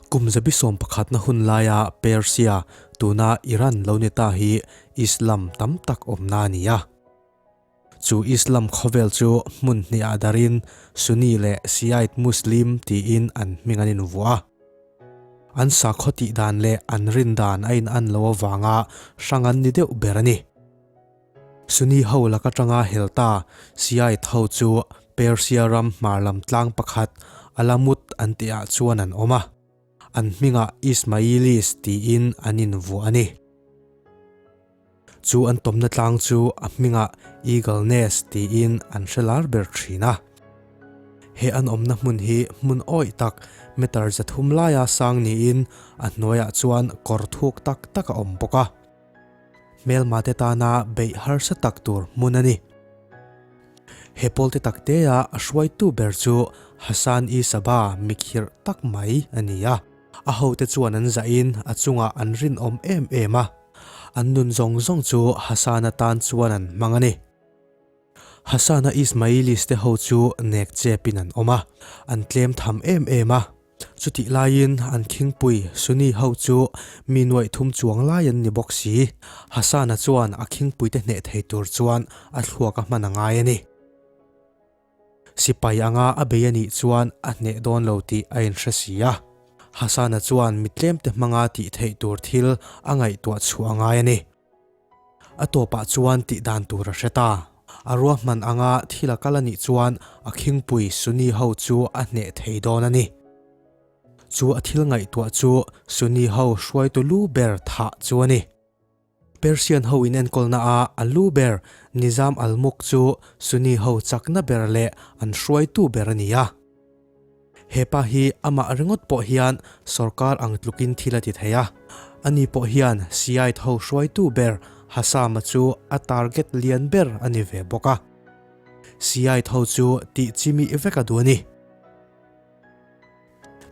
Kum zabi sawmpakhatna hun laia Persia, tuna Iran lo ni ta hi Islam tam tak awmna a ni a. Chu Islam khawvel chu hmun hnihah darin Sunni leh Shiite Muslim tiin an hming an invuah a. An sakhaw tih dan leh an rin dan a inan lo avanga hrang an ni deuh ber a ni. Sunni ho lak atanga hel ta Shiite ho chu Persia ram hmar lam tlang pakhat Alamut an tihah chuan an awm a, an hmingah Ismailis tiin an invuah a ni. Chu an tawmna tlang chu a hmingah Eagle Nest tiin an hre lar ber thin a. He an awmna hmun hi hmun awih tak meter 300 laia sang niin a hnuaiah chuan kawr thuk tak tak a awm bawk a. Hmelma te tana beih harsa tak tur hmun a ni. He pawl te tak tea a hruaitu ber chu Hassan-i Sabbah mikhirh tak mai a ni a. A hote chuan an zahin a chungah an rinawm em em a. An nun zawng zawng chu Hassan-a tan chuan an hmang a ni. Hassan-a Ismailis te ho chu nek chepin an awm a, an tlem tham em em a. Chutih laiin an khingpui Sunni ho chu mi nuaih thum chuang lai an ni bawk si. Hassan-a chuan a khingpuite hneh thei tur chuan a thluak a hman a ngai a ni. Sipai anga a bei a nih chuan a hneh dawn lo tih a inhre si a. Hassan-a chuan mi tlemte hmanga tih theih tur thil a ngaihtuah chhuah a ngai a ni. A tawpah chuan tih dan tur a hre ta. A ruahman anga thil a kal a nih chuan a khingpui Sunni ho chu a hneh thei dawn a ni. Chu a thil ngaihtuah chu Sunni ho hruaitu lu ber thah chu a ni. Persian ho inenkawlna a a lu ber Nizam al-Mulk chu Sunni ho chakna ber leh an hruaitu ber a ni a. He pa hi amah ringawt pawh hian sorkar ang tlukin thil a ti thei a. Ani pawh hian Shiite ho hruaitu ber Hassam-a chu a target lian ber a ni ve bawk a. Shiite ho chu tih chimih vek a duh a ni.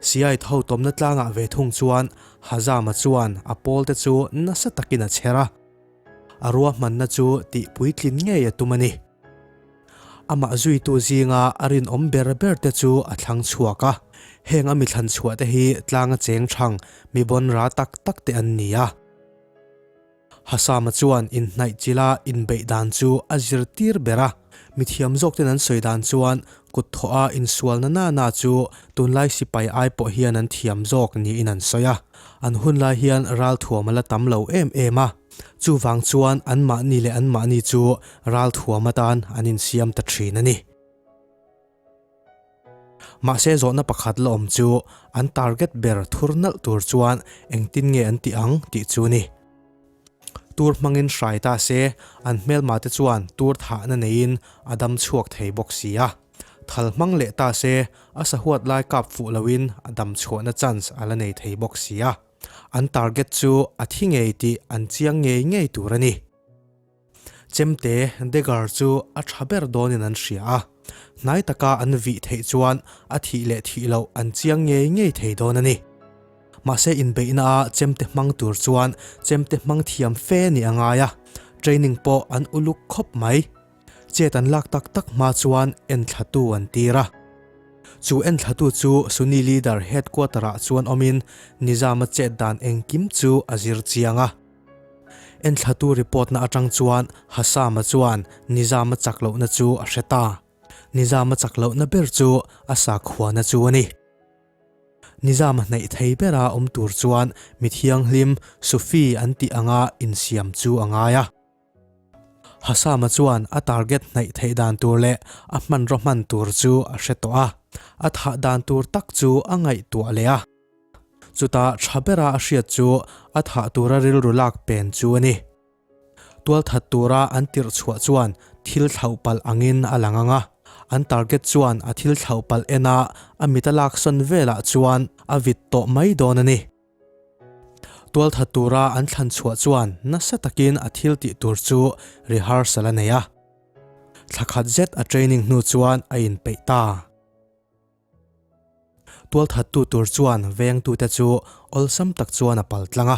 Shiite ho tawmna tlangah ve thung chuan Hazzam-a chuan a pawlte chu nasa takin a chher a. A ruahmanna chu tih puitlin ngei a tum a ni. Amah zuitu zinga a rinawm ber ber te chu a thlang chhuak a, heng a mi thlan chhuah te hi tlanga cheng thang mi bawn ra tak tak te an ni a. Hasama chuan inhnaih chila inbeih dan chu a zirtir ber a, mithiam zawk ten an sawi dan chuan kut thawha insualna na na chu tunlai sipai ai pawh hian an thiam zawk niin an sawi a, an hunlai hian ralthuam a la tam lo em em a. Chuvang chuan anmahni leh anmahni chu ralthuam atan an insiam ta thin a ni. Mahse zawhna pakhat la awm chu an target ber thur nalh tur chuan engtin nge an tih ang tih chu a ni. Tur hmangin hrai ta se an hmelma te chuan tur thahna neiin a dam chhuak thei bawk si a. Thal hmang leh ta se a sahuat lai kap fuh loin a dam chhuahna chance a la nei thei bawk si a. An target chu a thi ngei tih an chiang ngei ngei tur a ni. Chemte dagger chu a tha ber dawnin an hria a, hnai taka an vih theih chuan a thih leh thih loh an chiang ngei ngei thei dawn a ni. Mahse inbeihna a chemte hmang tur chuan chemte hmang thiam fe nih a ngai a, training pawh an uluk khawp mai. Chet an lak tak tak hma chuan enthlatu an tir a. Chu enthlatu chu Sunni leader headquarter ah chuan awmin Nizam-a chet dan engkim chu a zir chiang a. Enthlatu report na atang chuan Hassam-a chuan Nizam-a chak lohna chu a hre ta. Nizam-a chak lohna ber chu a sakhuana chu a ni. Nizam-a hnaih thei bera awm tur chuan mi thianghlim Sufi an tih anga insiam chu a ngai a. Hassam-a chuan a target hnaih theih dan tur leh a hmanraw hman tur chu a hre tawh a, a thah dan tur tak chu a ngaihtuah leh a. Chutah tha bera a hriat chu a thah tura rilru lak pen chu a ni. Tualthat tura an tirh chhuah chuan thil thlauh palh angin a lang ang a, an target chuan a thil thlauh palh ena a mit a laksawn velah chuan a vit tawh mai dawn a ni. Tualthat tura an thlan chhuah chuan nasa takin a thil tih tur chu rehearsal a nei a. Thla khat zet a training hnu chuan a inpeih ta. Tualthattu tur chuan vengtute chu awlsam tak chuan a pal tlang a,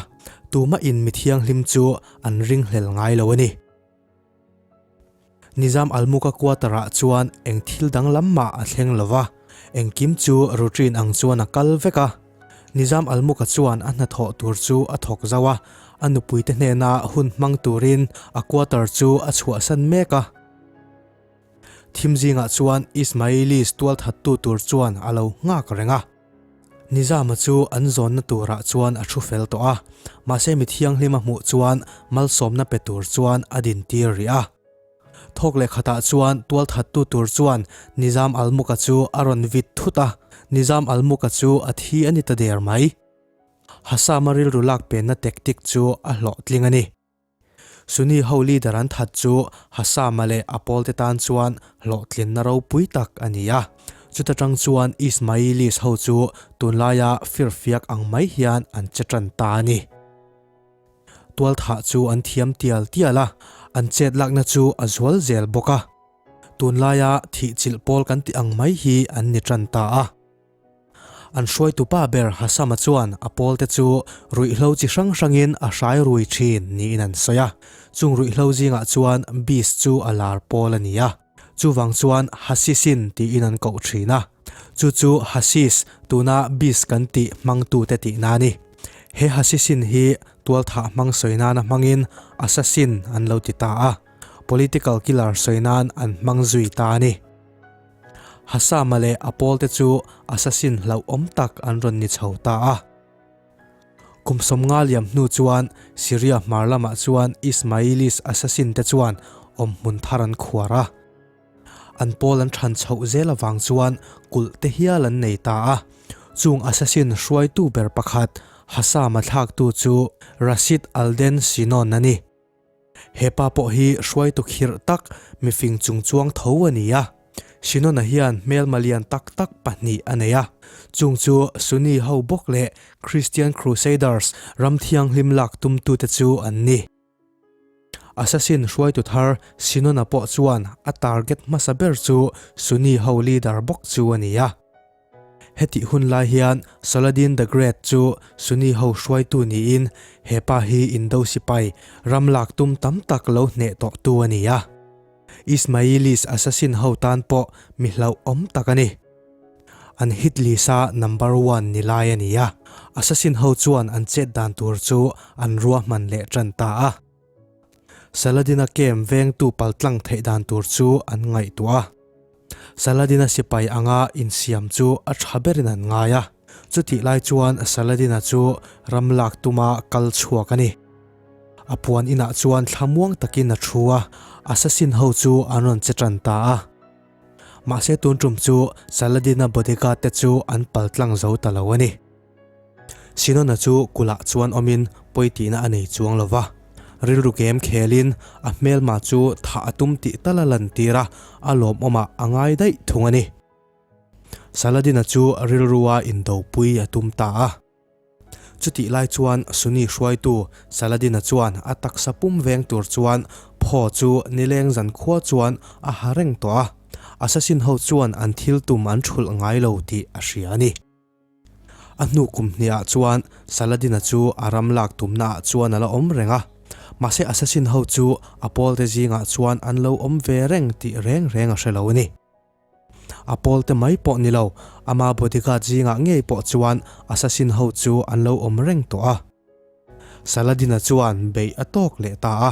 tumah in mi thianghlim chu an ringhlel ngai lo a ni. Nizam Almuka quarter-ah chuan eng thil danglam mah a thleng lo va, engkim chu routine ang chuan a kal vek a. Nizam Almuk-a chuan a hnathawh tur chu a thawk zauh a, a nupuite hnena hun hmang turin a quarter chu a chhuahsan mek a. Thim zingah chuan Ismailis tualthattu tur chuan a lo nghak reng a. Nizama chu an zawnna turah chuan a thu fel tawh a, mahse mi thianghlim a hmuh chuan malsawmna pe tur chuan a dintir rih a. Thawk leh khatah chuan tualthattu tur chuan Nizam Almuka chu a rawn vit thut a, Nizam Almuka chu a thi a ni ta der mai. Hassam-a rilru lak penna tactic chu a hlawhtling a ni. Sunni ho leader an that chu Hassam-a leh a pawlte tan chuan hlawhtlinna ropui tak a ni a. Chuta tang chuan Ismailis ho chu tunlaia firfiak ang mai hian an che tan ta a ni. Tualthah chu an thiam tial tial a, an chet lakna chu a zual zel bawk a. Tunlaia thihchilh pawl kan tih ang mai hi an ni tan ta a. An hruaitu pa ber Hassam-a chuan a pawlte chu ruihhlo chi hrang hrangin a hrai rui thin niin an sawi a. Chung ruihhlo zingah chuan Beast chu a lar pawl a ni a. Chuvang chuan Hasisin tiin an koh thin a. Chu chu Hasis, tuna Beast kan tih hmangtute tihna a ni. He Hasisin hi tualthah hmang sawi nana hmangin Assassin an lo ti ta a. Political killer sawi nan an hmang zui ta a ni. Hassam-a leh a pawlte chu assassin hlauhawm tak an rawn ni chho ta a. Kum 50 liam hnu chuan Syria hmar lamah chuan Ismailis assassin te chuan awmhmun thar an khuar a. An pawl an than chhoh zel avang chuan kulh te hial an nei ta a. Chung assassin hruaitu ber pakhat Hassam-a thlaktu chu Rashid al-Din Sinon a ni. He pa pawh hi hruaitu khirh tak, mifing chungchuang tho a ni a. Shinona hian hmelma lian tak tak pahnih a nei a, chung chu Sunni ho bawk leh Christian Crusaders ram thianghlim lak tumtute chu an ni. Assassin hruaitu thar Shinona pawh chuan a target hmasa ber chu Sunni ho leader bawk chu a ni a. Hetih hun lai hian Saladin the Great chu Sunni ho hruaitu niin he pa hi Indo sipai ram lak tum tam tak lo hneh tawhtu a ni a. Ismailis assassin ho tan pawh mi hlauhawm tak a ni. An hit list a number one ni lai a ni a. Assassin ho chuan an chet dan tur chu an ruahman leh tan ta a. Saladin-a camp vengtu paltlang theih dan tur chu an ngaihtuah a. Saladin-a sipai anga insiam chu a tha berin an ngai a. Chutih lai chuan Saladin-a chu ram lak tuma kal chhuak a ni. A puan inah chuan thlamuang takin a thu a, assassin ho chu an rawn che tan ta a. Mahse tun tum chu Saladin-a bodyguard te chu an paltlang zo ta lo a ni. Sinona chu kulh-ah chuan awmin pawi tihna a nei chuang lo va. Rilru kem khelin a hmelma chu thah a tum tih tal a lantir a, a lawmawmah a ngai daih thung a ni. Saladin-a chu rilrua indopui a tum ta a. Chutih lai chuan Sunni hruaitu Saladin-a chuan a taksa pum veng tur chuan phaw chu nileng zankhua chuan a ha reng tawh a. Assassin ho chuan an thil tum an thulh ngai lo tih a hria a ni. A hnu kum hniah chuan Saladin-a chu a ram lak tumnaah chuan a la awm reng a, mahse assassin ho chu a pawlte zingah chuan an lo awm ve reng tih reng reng a hre lo a ni. A pawlte mai pawh ni lo, ama bodyguard zingah ngei pawh chuan assassin ho chu an lo awm reng tawh a. Saladin-a chuan beih a tawk leh ta a,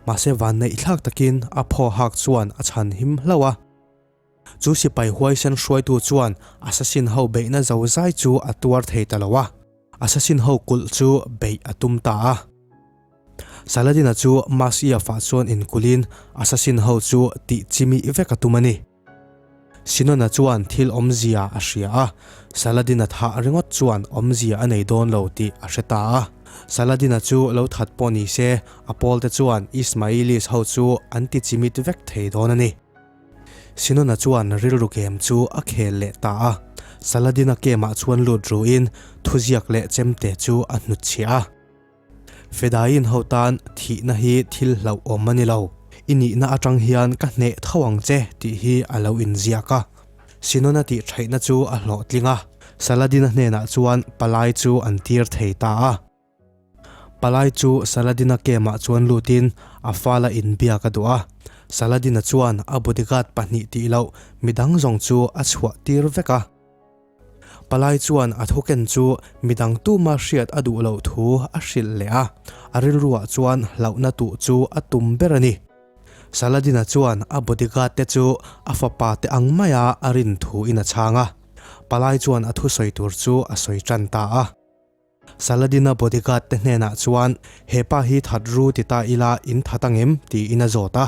mahse vanneihthlak takin a phaw hak chuan a chhan him hlauh a. Chu sipai huaisen hruaitu chuan assassin ho beihna zo zai chu a tuar thei ta lo a, assassin ho kulh chu beih a tum ta a. Saladin-a chu Masyaf-ah chuan inkulhin assassin ho chu tih chimih vek a tum a ni. Sinon-a chuan thil awmzia a hria a, Saladin-a thah ringawt chuan awmzia a nei dawn lo tih a hre ta a. Saladin-a chu lo that pawh ni se, a pawlte chuan Ismailis ho chu an ti chimit vek thei dawn a ni. Sinona chuan rilru kem chu a khel leh ta a, Saladin-a kemah chuan lut ruin thuziak leh chemte chu a hnutchhiah a. Fedaiin ho tan thihna hi thil hlauhawm a ni lo, i nihna atang hian ka hneh tho ang che tih hi a lo inziak a. Sinona tih theihna chu a hlawhtling a, Saladin-a hnenah chuan palai chu an tir thei ta a. Palai chu Saladin-a camp-ah chuan lutin a fala inbiak a duh a. Saladin-a chuan a bodyguard pahnih tih loh midang zawng chu a chhuah tir vek a. Palai chuan a thuken chu midang tuma hriat a duh loh thu a hrilh leh a, a rilruah chuan hlauhna tuh chu a tum ber a ni. Saladin-a chuan a bodyguard te chu a fapa te ang maia a rin thuin a chhang a, Palai chuan a thusawi tur chu a sawi tan ta a. Saladin-a bodyguard te hnenah chuan, He pa hi that ru ti ta ila in that ang em? tiin a zawt a.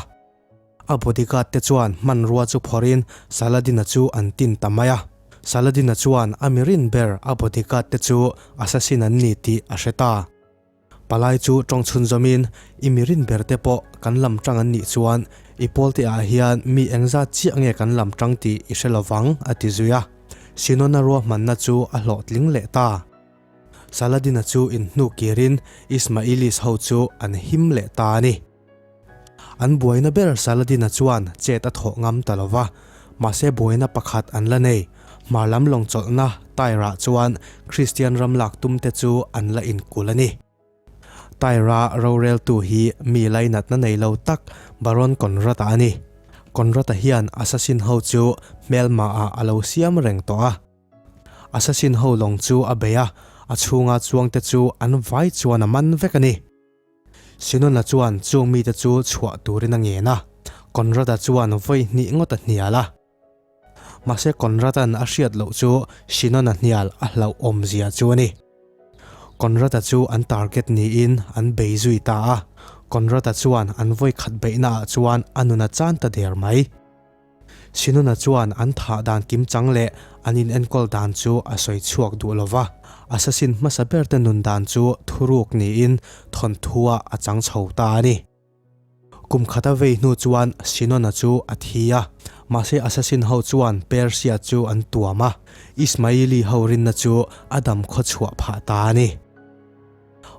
A bodyguard te chuan hmanrua chu phawrhin Saladin-a chu an tin ta mai a. Saladin-a chuan a mi rin ber a bodyguard te chu assassin an ni tih a hre ta. Palai chu tawng chhunzawmin, I mi rin ber te pawh kan lam tang an nih chuan i pawlte ah hian mi engzat chiah nge kan lam tang tih i hre lovang, a ti zui a. Sinona ruahmanna chu a hlawhtling leh ta. Saladin-a chu inhnu kirin Ismailis ho chu an him leh ta a ni. An buaina ber Saladin-a chuan chet a thawh ngam ta lo va, mahse buaina pakhat an la nei. Hmar lam lawng chawlhna Tyre-ah chuan Kristian ram lak tumte chu an la inkulh a ni. Tyre-a roreltu hi mi lainatna nei lo tak Baron Conrad-a a ni. Conrad-a hian assassin ho chu hmelmaah a lo siam reng tawh a. Assassin ho lawng chu a bei a, a chhunga chuangte chu an vai chuan a man vek a ni. Sinona chuan chung mite chu chhuah turin a ngen a, Conrad-a chuan vawi hnih ngawt a hnial a. Mahse Conrad-a'n a hriat loh chu Sinona hnial a hlauh awmzia chu a ni. Conrad-a chu an target niin an bei zui ta a, Conrad-a chuan an vawi khat beihnaah chuan a nun a chan ta der mai. Sinona chuan an thah dan kimchang leh an inenkawl dan chu a sawi chhuak duh lo va, assassin hmasa berte nun dan chu thuruk niin thawnthuah a chang chho ta a ni. Kum khata vei hnu chuan Sinona chu a thi a, mahse assassin ho chuan Persia chu an tuam a, Ismaili ho rinna chu a dam khawchhuah phah ta a ni.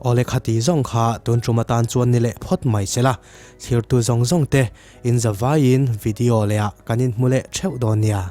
Awle khati zawng kha tun tum atan chuan ni leh phawt mai se la, thlirtu zawng zawng te in zavaiin video leh ah kan inhmu leh theuh dawn nia.